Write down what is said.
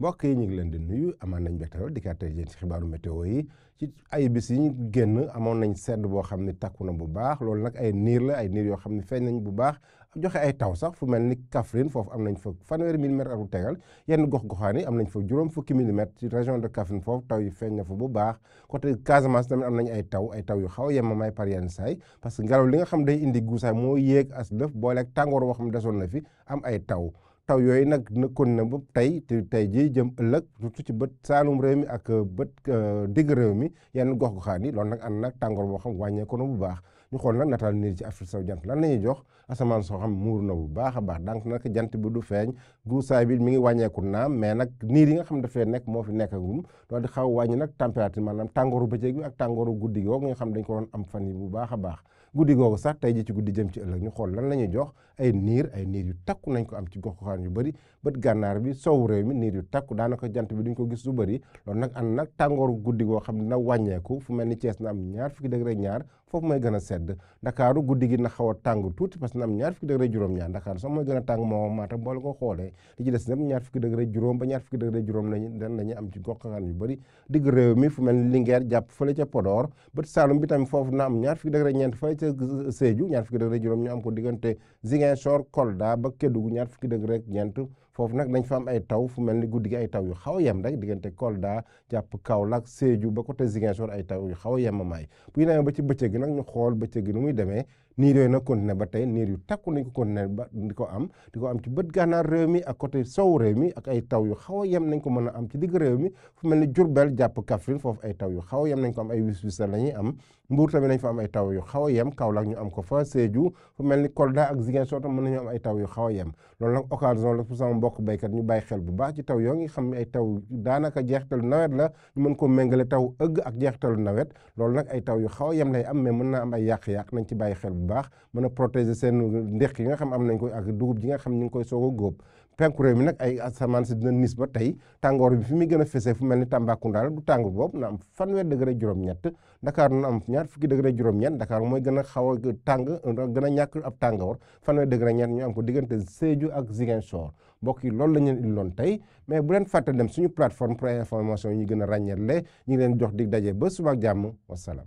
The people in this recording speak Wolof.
mbokk yi ñu ngi leen di nuyu amaan nañ mbégte lool dikkaat tey ci xibaaru météo yi ci ay bis yi ñu génn amoon nañ sedd boo xam ne takku na bu baax loolu nag ay niir la ay niir yoo xam ne feeñ nañ bu baax joxe ay taw sax fu mel ni Kaffrine foofu am nañ fa fanweeri millimètre ak lu tegal yenn gox-goxaan yi am nañ fa juróom fukki millimètre ci région de Kaffrine foofu taw yi feeñ na fa bu baax côté Casamance tamit am nañ ay taw yu xaw a yemamaay par yenn saay parce que ngelaw li nga xam day indi guusaay moo yéeg as lëf booleeg tàngoor boo xam ne desoon na fi am ay taw yooyu nag nekkoon na ba tey jii jëm ëllëg surtout ci bët saalum réew mi ak bët digg réew mi yenn gox-goxaan yi loolu nag ànd nag tàngoor boo xam wàññeeku na bu baax ñu xool nag nataal niir ci Afrique sowu jant lan la ñuy jox asamaan soo xam muur na bu baax a baax donc nag jant bi du feeñ guusaay bi mi ngi wàññeeku naam mais nag niir yi nga xam dafay nekk moo fi nekkagum loolu di xaw wàññi nag température maanaam tàngooru bëccëg bi ak tàngooru guddi googu nga xam dañ ko doon am fan yi bu baax a baax guddi googu sax tey ji ci guddi jëm ci ëllëg ñu xool lan la ñuy jox ay niir yu takku nañ ko am ci gox-goxaan yu bëri bët gànnaar bi sowu réew mi niir yu takku daanaka jant bi duñ ko gis lu bëri loolu nag ànd nag tàngooru guddi goo xam dina wàññeeku fu mel ni Thiès na am ñaar fukki degré ñaar foofu mooy gën a sedd Ndakaaru guddi gi na xaw a tàng tuuti parce que na am ñaar fukki degré juróom-ñaar Ndakaaru sax mooy gën a tàng moo Matam boole ko xoolee li ci des nag ñaar fukki degré juróom ba ñaar fukki degré juróom lañu am ci gox-goxaan yu bëri digg réew mi fu mel ni Linguère jàpp fële ca Podor bët Saalum bi tamit foofu na am ñaar fukki degré ñeent fële ca Sédhiou ñaar fukki degré juróom ñu am ko diggante Ziguinchor Kolda ba Kédougou ñaar fukki degré ñeent foofu nag dañ fa am ay taw fu mel ni guddi gi ay taw yu xaw a yem rek diggante Kolda jàpp Kaolack Sédhiou ba côté Ziguinchor ay taw yu xaw a yemamaay bu ñu demee ba ci bëccëg gi nag ñu xool bëccëg gi nu muy demee niir yooyu nag continué ba tey niir yu takku nañ ko continué ba di ko am ci bët gànnaar réew mi ak côté sow réew mi ak ay taw yu xaw a yem nañ ko mën a am ci digg réew mi fu mel ni Diourbel jàpp Kaffrine foofu ay taw yu xaw a yem nañ ko am ay wis-wisal la ñuy am Mbuur tamit nañ fa am ay taw yu xaw a yem Kaolack ñu am ko fa Sédhiou fu mel ni Kolda ak Ziguinchor tam mën nañu am ay taw yu xaw a yem loolu nag occasion la pour sama mbokk béykat ñu bàyyi xel bu baax ci taw yoo ngi xam ne ay taw daanaka jeexitalu nawet la ñu mën ko méngale taw ëgg ak jeexitalu nawet loolu nag ay taw yu xaw a yem lay am mais mën naa am ay yàq-yàq nañ ci bàyyi xel bu baax mën a protéger seen ndéq yi nga xam am nañ ko ak dugub ji nga xam ñu ngi koy soog a góob penku réew mi nag ay asamaan si dina nis ba tey tàngoor bi fi muy gën a fesee fu mel ni Tambacounda du tàng boobu na am fanweer degré juróom-ñett Dakar na am ñaar fukki degré juróom-ñett Dakar mooy gën a xaw a tàng gën a ñàkk ab tàngoor fanweer degré ñett ñu am ko diggante Sédhiou ak Ziguinchor mbokk yi loolu la ñu leen indiloon tey mais bu leen fàtte dem suñu plateforme pour information yi ñu gën a ràññeetle ñu ngi leen jox dig daje ba suba ak jàmm wasalaam